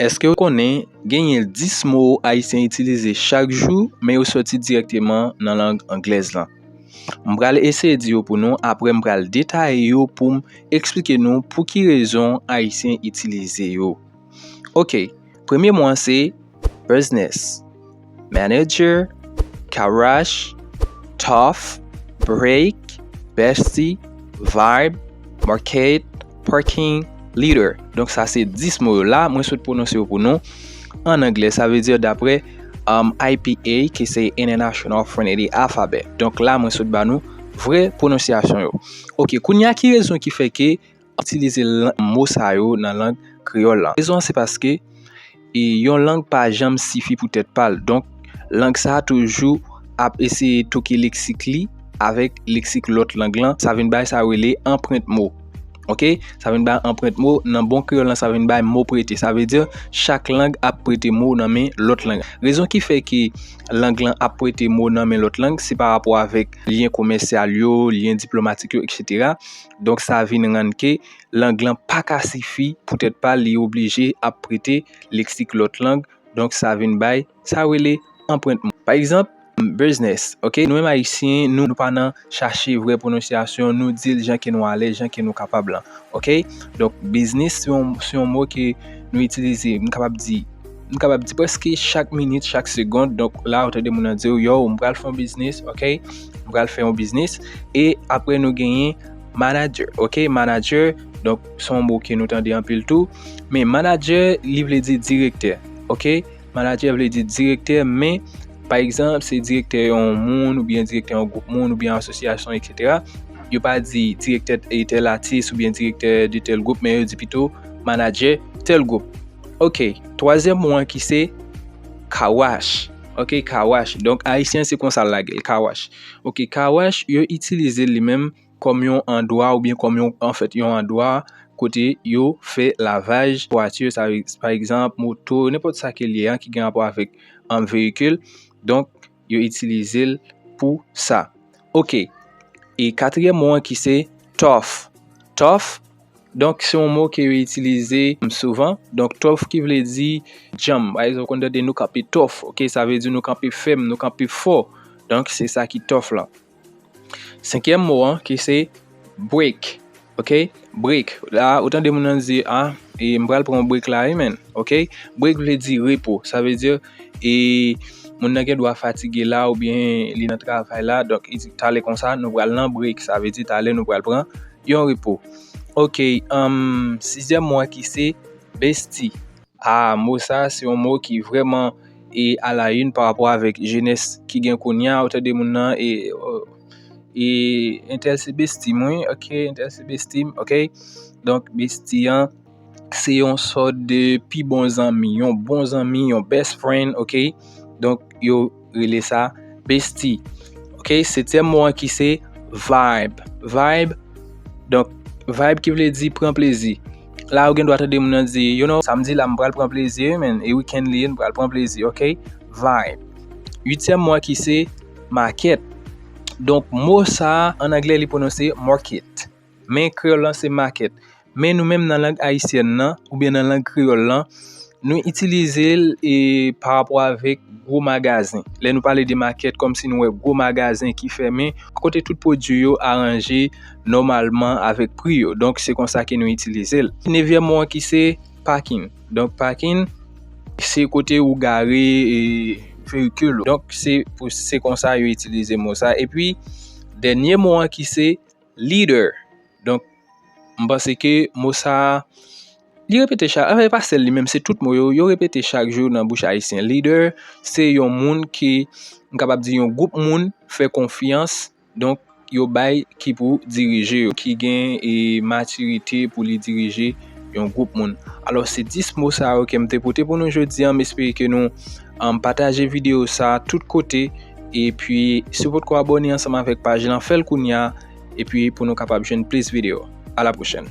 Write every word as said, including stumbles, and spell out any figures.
Èske w konnen genyen dis mo Ayisyen itilize chak jou, men yo soti dirèkteman nan lang anglèz lan? M pral eseye di yo pou nou, apre m pral detaye yo pou m eksplike nou pou ki rezon Ayisyen itilize yo. Ok, premye mo an se business, manager, car wash, tough, break, bestie, vibe, market, parking, leader. Donk sa se dis mo yo. La, mwen sot pwononse yo pou nou an anglè. Sa vle di daprè um, I P A, ki se International Phonetic Alphabet. Donk la, mwen sot ba nou vrè pwononsyasyon yo. Ok, kounye a ki rezon ki fè ke itilize mo sa yo nan lang kreyòl la? Rezon an se paske e yon lang pa janm sifi pou tèt pa l. Donk, lang sa a toujou ap eseye touke leksik li avèk leksik lòt lang lan. Sa vin bay sa yo rele anprent mo. Ok? Sa vin bay anprent mo. Nan bon kreyòl lan, sa vin bay mo prete. Sa vle di, chak lang ap prete mo nan men lòt lang. Rezon ki fè ke lang lan ap prete mo nan men lòt lang, se pa rapò avèk lyen komèsyal yo, lyen diplomatik yo, etsetera. Donk, sa vin rann ke lang lan pa ka sifi pou tèt pa l, li oblije ap prete leksik lòt lang. Donk, sa vin bay sa rele anprent mo. Pa egzanp, business, ok? Nou menm Ayisyen, nou, nou pa nan chache vrè pwononsyasyon, nou di l jan ke nou alèz, jan ke nou kapab lan, ok? Donk, biznis se yon, se yon mo ke nou itilize, m kapab di, m kapab di prèske chak minit, chak segond. Donk, la, ou tande moun nan di w, yo, m pral fè yon biznis, ok? M pral fè yon biznis. E apre, nou genyen manager, ok? Manager, donk, se yon mo ke nou tande anpil tou. Men manager, li vle di direktè, ok? Manager vle di direktè, men, pa egzanp, se direktè yon moun, oubyen direktè yon gwoup moun, oubyen asosyasyon, etsetera. Yo pa di direktè e tèl atis, oubyen direktè de tèl gwoup, men yo di pito manager tèl gwoup. Ok, twazyèm mo an ki se car wash. Ok, car wash. Donk, Ayisyen se konsa l lage l, car wash. Ok, car wash, yo itilize l li menm kòm yon andwa oubyen kòm yon, anfèt, yon andwa kote yo fè lavaj vwati, sa, pa egzanp, moto, nenpòt sa ke l ye a ki gen rapò avèk, um, veyikil. Donk, yo itilize l pou sa. Ok. E katriyèm mo an ki se tough. Tough, donk, se yon mo ke yo itilize souvan. Donk, tough ki vle di djanm. Pa egzanp, ou konn tande nou kanpe tough, ok? Sa vle di nou kanpe fèm, nou kanpe fò. Donk, se sa ki tough lan. Senkyèm mo an ki se break. Ok? Break. La, ou tande moun nan di, a, e m pral pran yon break la, wi, men. Ok? Break vle di repo. Sa vle di, e moun nan gen dwa fatige la, oubyen li nan travay la. Donk, li di, talè konsa, nou pral nan break. Sa vle di, talè nou pral pran yon repo. Ok, um, sizyèm mo an ki se bestie. A, mo sa, se yon mo ki vrèman e a la une pa rapò avèk jenès ki gen kounye a. Ou tande moun nan, e, e entèl se bestie m, wi, ok, entèl se bestie m, ok. Donk, bestie an, se yon sòt de pi bon zanmi, yon bon zanmi, yon best friend, ok. Donk, yo rele sa bestie. Ok, setyèm mo an ki se vibe. Vibe, donk, vibe ki vle di pran plezi. La, ou gen dwa tande moun nan di, you know, samdi la, m pral pran plezi, wi, men, e weekend li ye, m pral pran plezi, ok? Vibe. Uityèm mo an ki se market. Donk, mo sa a, an anglè, li pwononse market. Men kreyòl lan, se market. Men nou menm nan lang ayisyèn nan, oubyen nan lang kreyòl lan, nou itilize l e pa rapò avèk gwo magazen. Lè nou pale de market, kòmsi nou wè gwo magazen ki fèmen, kote tout pwodui yo aranje nòmalman avèk pri yo. Donk, se konsa ke nou itilize l. Nevyèm mo an ki se parking. Donk, parking, se kote ou gare, e, veyikil ou. Donk, se pou, se konsa yo itilize mo sa. Epi, dènye mo an ki se leader. Donk, m panse ke mo sa a, li repete chak, anfen, e pa sèl li menm, se tout mo yo, yo repete chak jou nan bouch ayisyen. Leader, se yon moun ki, m kapab di yon gwoup moun fè konfyans, donk, yo bay ki pou dirije yo, ki gen, e, matirite pou li dirije yon gwoup moun. Alò, se dis mo sa yo ke m te pote pou nou jodi a. M espere ke nou, um, pataje videyo sa a tout kote. Epi, si w potko abòne ansanm avèk paj lan, fè l kounye a. Epi, pou nou kapab jwenn plis videyo. A la pwochèn.